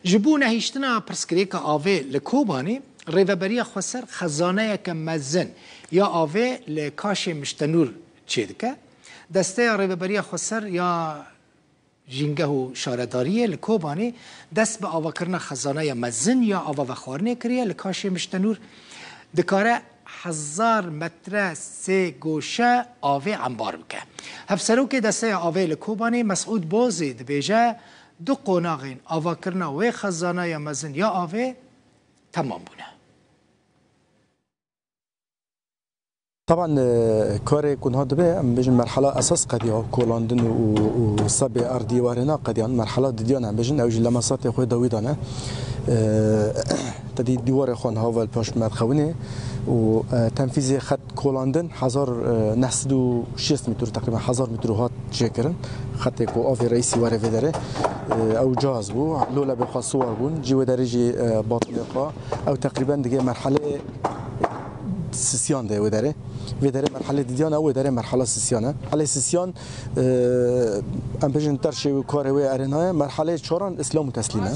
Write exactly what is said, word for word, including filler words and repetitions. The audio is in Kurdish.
Ji bo nehiştina pirsgirêka avê li Kobanê, Rêveberiya Xweser xezaneyeke mezin ya avê li Kaşê Miştenûr çêdike. Desteya Rêveberiya Xweser ya Jîngeh û Şaredariyê li Kobanê dest bi avakirina xezaneya mezin ya ava vexwarinê kiriye li Kaşê Miştenûr. Dikare hezar metre sê goşe avê embar bike. Hevserokê Desteya Avê li Kobanê Mesûd Bozê dibêje, du qonaxên avakirina wê xezanaya mezin ya avê temam bûne. Taban, e, karê ku niha dibe, em bêjin merhala esas qediya kolandin û, û, û sebê erdî warê na qediyan, merhala didiyan em bêjin, ew jî lemesatê xwe dawî dane. E, te dî dîwarê xwe niha vel paş me dixewinê û, e, tenfîzê xet kolandin hezar, e, neh sed û şêst metre, teqrîben hezar metre hat jêkirin. Xetê ku avê reîsî were vê derê, e, ew cihaz bû. Lolebê xwe siwar bûn. Cî wê derê jî, e, batilê xwe. Ew teqrîben digê merhelê sisiyan de wê derê. Vê derê merhelê didiyan, ew wê derê merhala sisiyan e. Merhelê sisiyan, e, em bêjin terşê wê karê wê erênaye. Merhelê çaran îslam û teslîm e.